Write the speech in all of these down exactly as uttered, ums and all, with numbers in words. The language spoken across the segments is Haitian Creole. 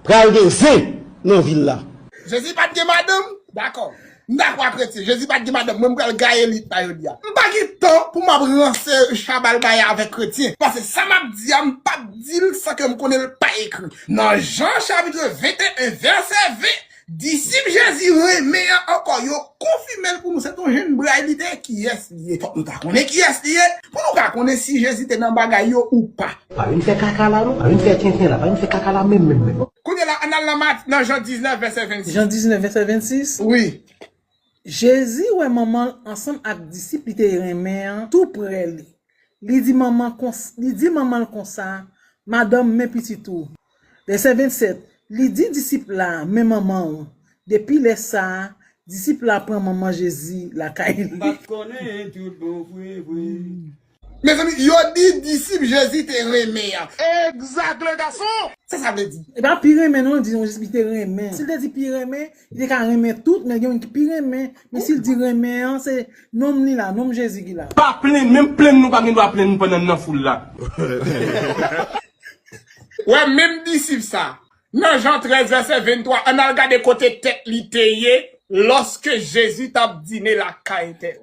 Pral gen zen nan vil la. Jezi pa t gen madanm? Dakò. M dakò ak kretyen. Jezi pa t gen madanm. Mwen, m pral gaye lit la jodi a. M pa gen tan pou m ap ranse chabal bagay avèk kretyen. Paske sa m ap di a, m p ap di l san ke m konnen l pa ekri. Nan Jan chapit venteyen, vèsè ven, disip Jezi renmen an ankò, yo konfime l pou nou se t on jenn bray li te ye. Kiyès li ye? Fòk nou ta konnen kiyès li ye, pou nou ka konnen si Jezi te nan bagay yo ou pa. Pa vin fè kaka la non, pa vin fè tenten la, pa vin fè kaka la menm, menm, menm. Kounye la, ann al nan Mat-, nan Jan diznèf, vèsè vennsis. Jan diznèf, vèsè vennsis? Wi. Jezi wè manman l ansanm ak disip li te renmen an tou prè li. Li di manman kons-, li di manman l konsa, "Madanm, men pitit ou." Vèsè vennsèt, li di disip la, "Men manman w." Depi lè sa a, disip la pran manman Jezi lakay li. M pa t konnen tout bon vre, vre. Mezanmi, yo di disip Jezi te renmen an. Egzak, le gason! Sa sa vle di? E pa pi renmen non, di yon jis li te renmen. Si l te di pi renmen, li te ka renmen tout, men gen moun ki pi renmen. Men si l di renmen an, se nonm li la, nonm Jezi ki la. Pa plenn, menm plenn nou pa gen dwa plenn nou pandan n nan foul la. Wè, menm disip sa, nan Jan trèz, vèsè venntwa, ann al gade kote tèt li te ye lòske Jezi t ap dine lakay tè.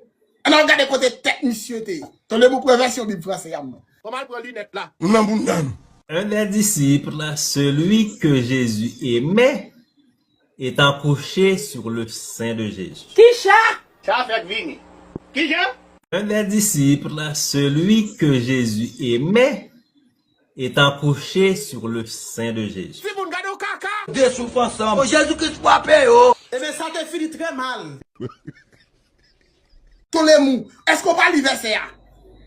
Ann al gade kote tèt misye te ye. Tande m pran vèsyon Bib franse a mwen. Fò m al pran linèt la. Nan bounda nou. Un des disciples, celui que Jésus aimait, étant couché sur le sein de Jésus. Kicha? Sa fèk vini. Kijan? Un des disciples, celui que Jésus aimait, étant couché sur le sein de Jésus. Timoun, gade yon kaka! De souf ansanm. Jezi Kris frape yo. Ebyen, sa te fini trè mal. Ton Lemou, èske w pa li vèsè a?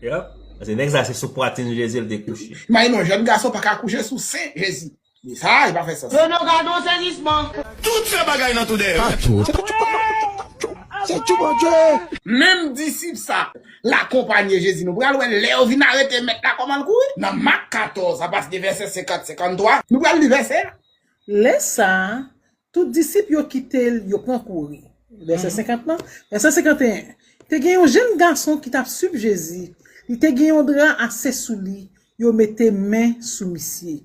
Yep. Paske nèg sa se sou pwatrin Jezi l te kouche. Imajine yon jèn gason pa ka kouche sou sen Jezi. Men sa, li pa fè sans. Yo, nou gade yon sezisman. Tout fè bagay nan tou dèyè. Se tou Bondye. Menm disip sa, l akonpanye Jezi. Nou pral wè lè yo vin arete mèt la kòman l kouri. Nan Mak katòz, apati de vèsè senkant, senkanntwa, nou pral li vèsè a. Lè sa a, tout disip yo kite l, yo pran kouri. Vèsè senkant lan. Vèsè senkanteyen. Te gen yon jèn gason ki t ap swiv Jezi. Li te gen yon dra ase sou li. Yo mete men sou misye.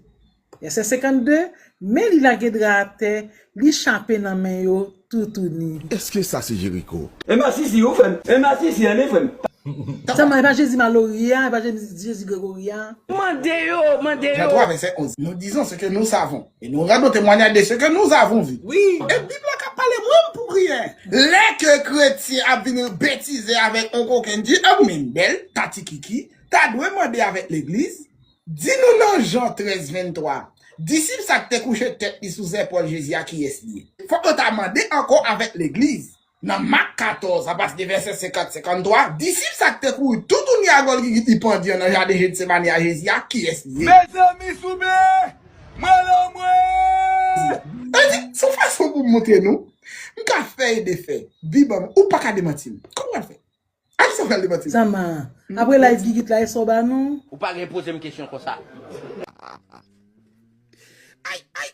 Vèsè senkannde, men li lage dra atè, li chape nan men yo toutouni. Èske sa se Jeriko? E masisi, ou frè m. E masisi, an, frè m. Sèlman, e pa Jezi Malori a, e pa Jezi, Jezi Gregori a. Mande yo, mande yo. Jan twa, vèsè onz. Nous disons ce que nous savons, et nous rendons témoignage de ce que nous avons vu. Wi. E Bib la k ap pale, mwen m pou kriye. Lè ke kretyen ap vin betize avèk on kokenn di, ah, men bèl, tatikiki, ta dwe mande avèk legliz. Di nou nan Jan trèz venntwa, disip sa k te kouche tèt li sou zèpòl Jezi a, kiyès li ye? Fòk yo ta mande ankò avèk legliz. Nan Mak katòz, apati de vèsè senkant, senkanntwa, disip sa k te kouri toutouni a gòl ki, ki pandyan nan jaden Jetsemani a Jezi a, kiyès li ye? Mezanmi, souple! Mwen lanmwez! Sa vle di, se yon fason pou m montre nou, m ka fè e defè. Bib an, ou pa ka demanti m. Kòman w ap fè? A ki sa w pral demanti m? Zama, apre live Gigit la, e sa w ba nou? Ou pa gen poze m kesyon konsa. Ay, ay,